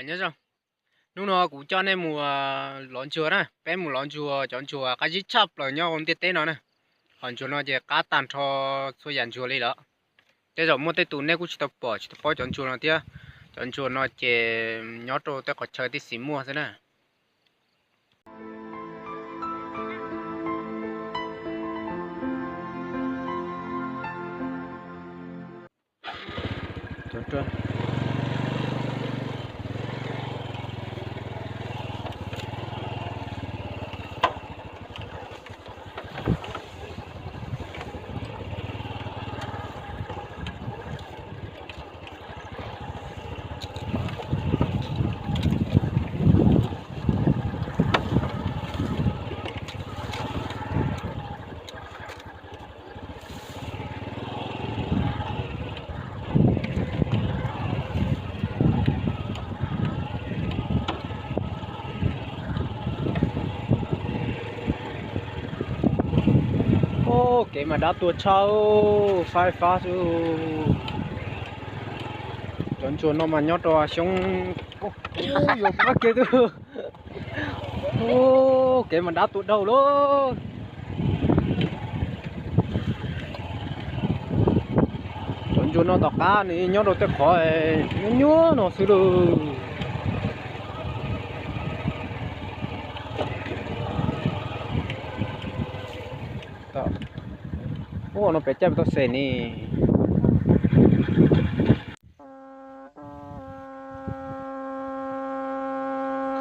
Nyob zoo, hnub no kuv coj nej mus lov ntsuag na, peb mus lov ntsuag, cov ntsuag qab zib tshaj plaws nyob hauv ntiaj teb no na. Hom ntsuag no ces qab tag nrho txhua yam ntsuag li lawm. Tej zaum muaj tej tus nej kuj tsis tau pom tsis tau paub cov ntsuag no thiab. Cov ntsuag no ces nyob rau tej qhov chaw tib xis muaj xwb na. Kev mas dab tuag tshaj, faib fab xwb. Cov ntsuag no mas nyob rau xyoob, yuav pab kiag twb. Kev mas dab tuag dhau lawm. Cov ntsuag no tom qab nws nyob rau tej qhov nyuaj nyuaj no xwb lauj. Ub, no pem caij tau xes ni.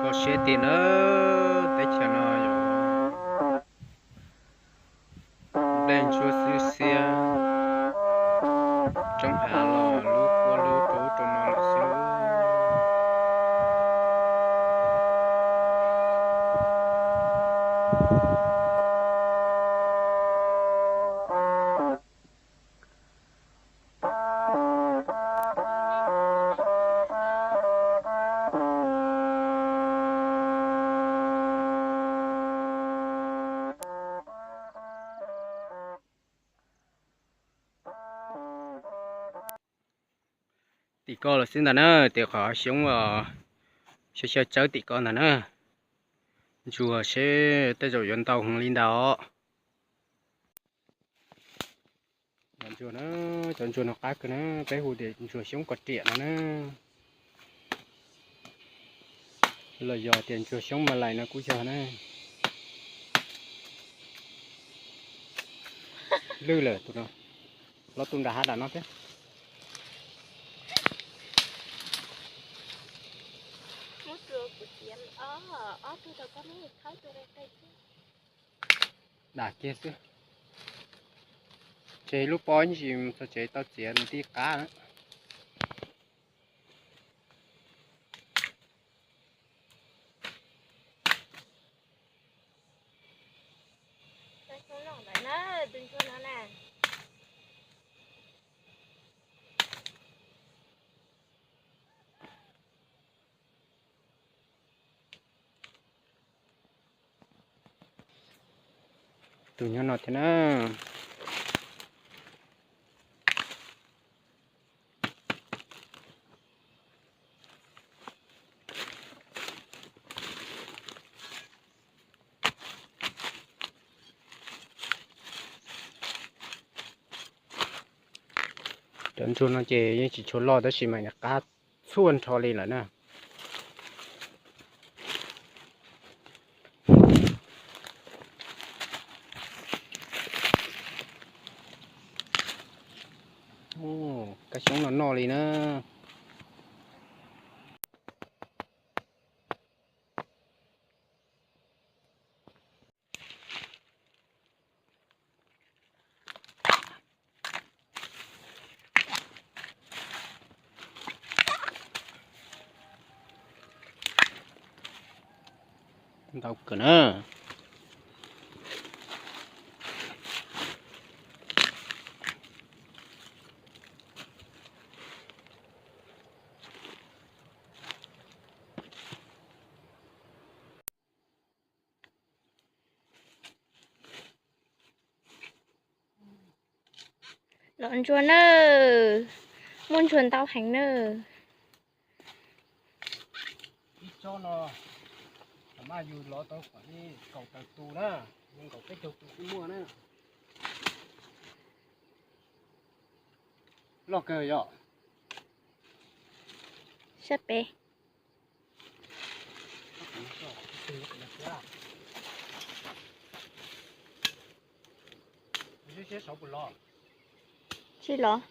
Kho siab tiag na, teb chaws no yog nplej ntsuab xwb xiab, roob hav los lub kua lub rau ub rau no lawm xwb. Tim ko los xwb ntag na, tim qhov xyoob xyaw xyaw tsawb tim ko ntag na. Ntsuag seb tej zaum yuav ntau heev li ntawd os. Ntsuag na, cov ntsuag no qab kawg na, peb hu tias ntsuag xyoob kos riam no na. Los yog tias ntsuag xyoob malais no kuj yog na. Lwj lawm tus no, los tus nram hav dam no thiab. Dam kiag xwb. Tseg lub pob ntsis mus txog tsev tau txiav nws tib qab na. Tus nyob no thiab na. Cov ntsuag no ces yeej tsis tshua loj tab sis mas qab txhua nrho li lawm na. Kab xyoob no noj li na. Ntau kawg na. Lov ntsuag nawb, muaj ntsuag ntau heev nawb. No, mas yus lov tau kom li kaum tawm tus na, yus nkaum peb caug tus kuj muaj na. Loj kawg yom. Sab pem. Tsis los.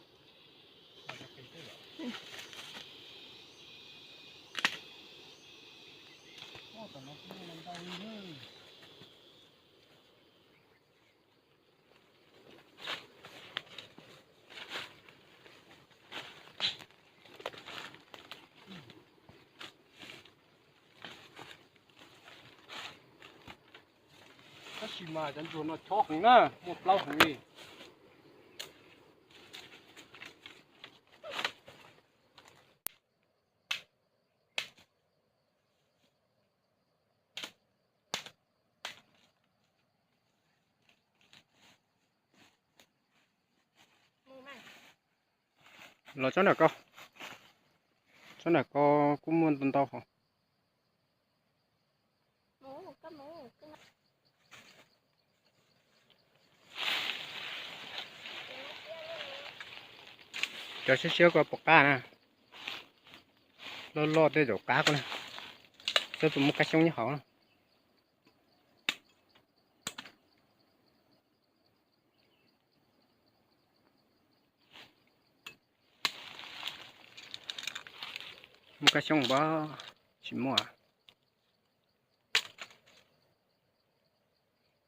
Tab sis mas cov ntsuag no chob heev na, muaj plaub heev li. Los tsob ntawm ko, tsob ntawm ko kuj muaj ntau ntau hos. Cov siab siab ko pom qab na, loj loj tej zaum qab ko na, saib puas muaj kab xyoob nyob hauv. Muaj kab xyoob pab, tsis muaj.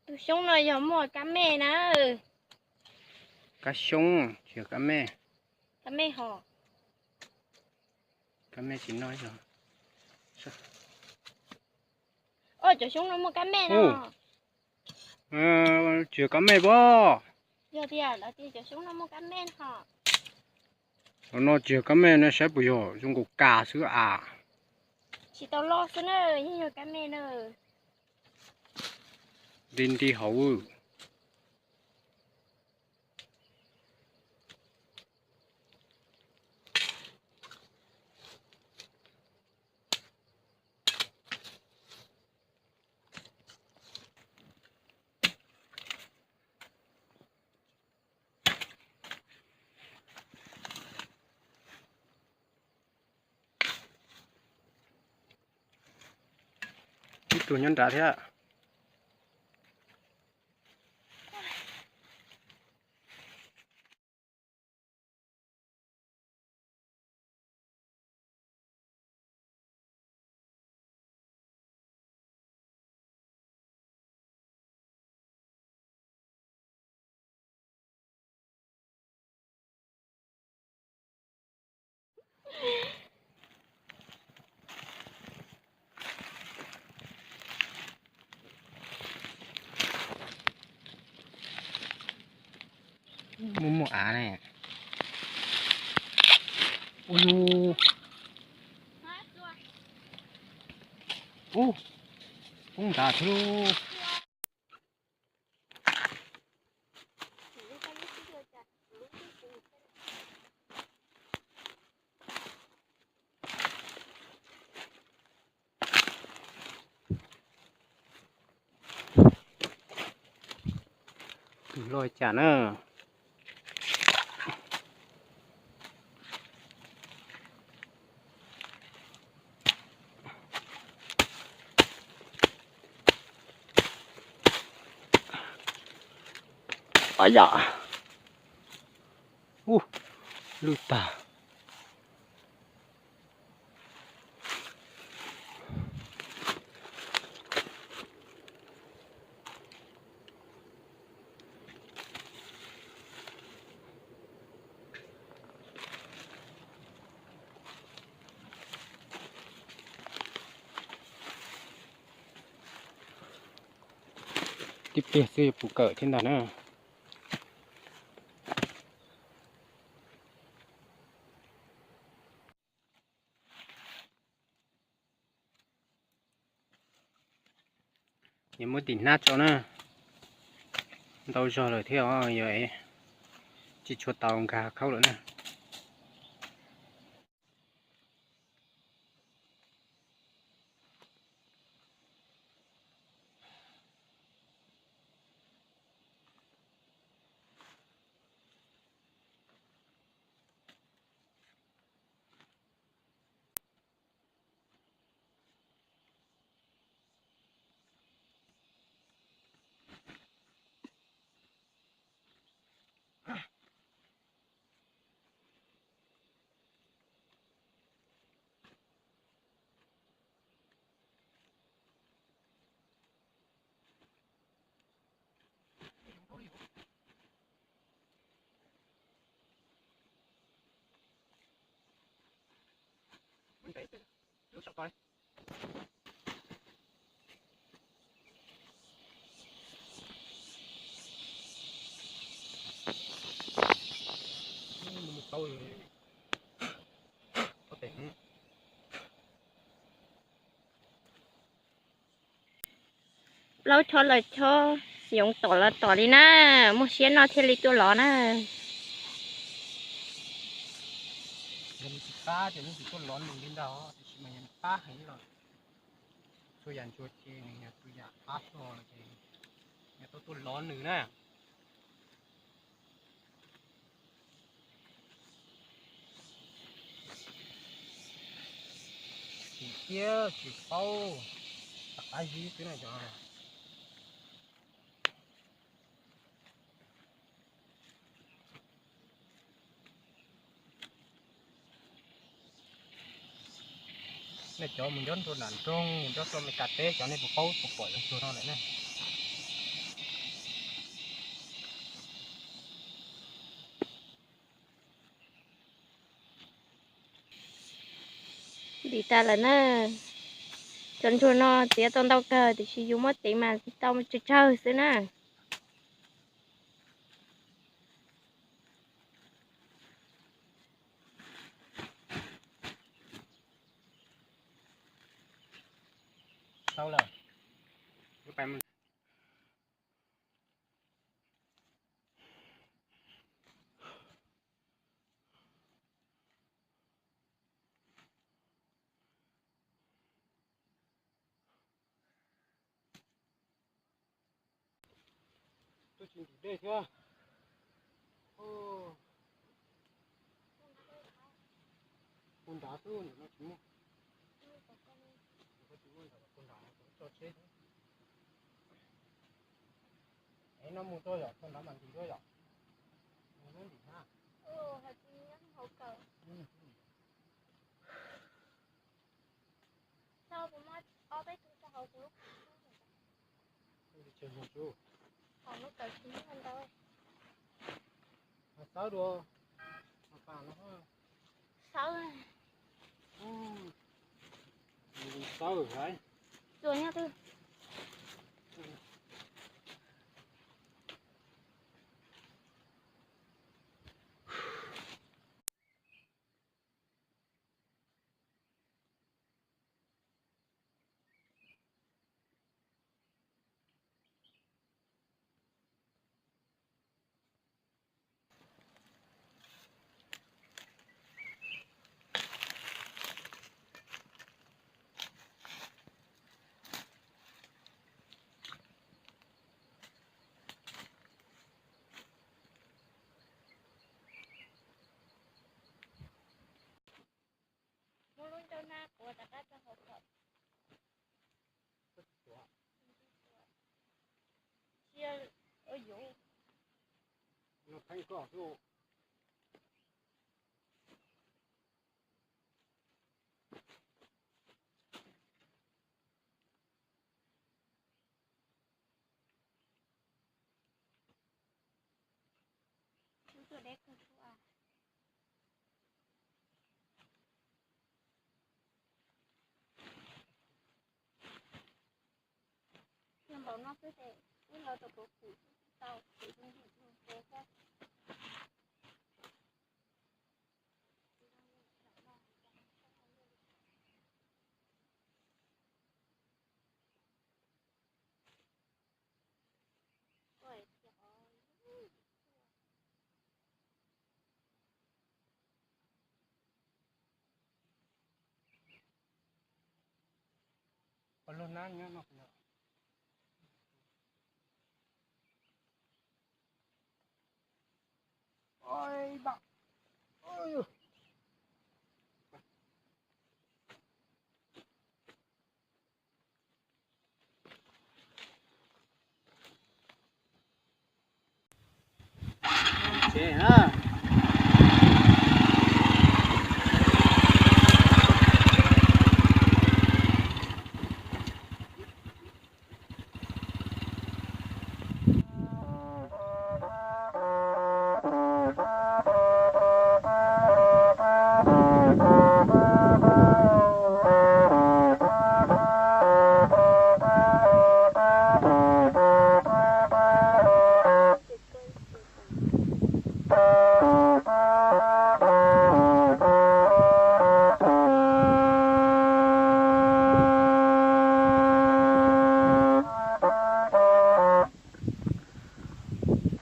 Tus xyoob no yog muaj kab me na. Kab xyoob tsis yog kab me. Kab me hos. Kab me tsis noj yog. Cov xyoob no muaj kab me no. Tsis yog kab me pab. Yog tias lawv tias cov xyoob no muaj kab me hos. Qhov no tsis yog kab me no, saib puas yog, zoo nkaus kas xwb as. Tsis tau loj xwb na, yeej yog kab me na. Nti nti hauv. Ib tug nyob nrad thiab. Muaj muaj av ne. Ui, ub, poob nrad thiab lauj. Tus loj cas na. Yam, ub, lwj tag. Tib pliag xwb yuav puv kawm thiab ntag na. Yuav muab tim hnab tso na. Ntau zog lawm thiab os, yog tsis tshua tau nkag khaub lawm na. Plaub chob los chob, yoov tom los tom li na, muaj siab noj thiaj li tuaj lov na. Yog nws tsis qab ces nws tsis tuaj lov nws li ntag, tiam sis mas yog nws qab heev los txhua yam ntsuag ces nws yog tus yam qab hlo los ces yog tuaj tuaj lov nws na. Tsis thiab tsis paub, rov qab zib xwb na cov. Nej cov mus nyob rau nram nroog, mus nyob rau Meskas teb, cov nej puas paub puas pom cov ntsuag no lawm ne? Dim tas lawm na. Cov ntsuag no txiav tau ntau kawg, tiam sis yus muab tev mas tau tsawg tsawg xwb na. Tau lawm. Twb tsis ntim dej thiab. Ua nrad xwb, ntawm no tsis muaj. Ntawm no tsis muaj, ntawm ua nrad tso tsheb xwb. Es no mus tso yom, tso nrad mas ntim dua yom. Mus ntim na. Txawb dua, txawb. Txawb hais. Txawb nyob twg? Muab lub nrauj nab quav rov qab rau hauv kom. Cia, ua yuv. Tuaj deb kawg suab. Npaum no xwb ces wb los rau puv pum tau, pum zoo zoo xwb. Ua lub nab nyob no. Oi, bam. Oi. Tsev na.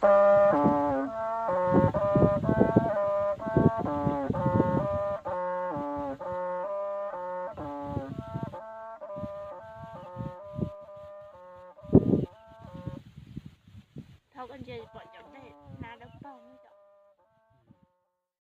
Thaum koj ntsia pom cov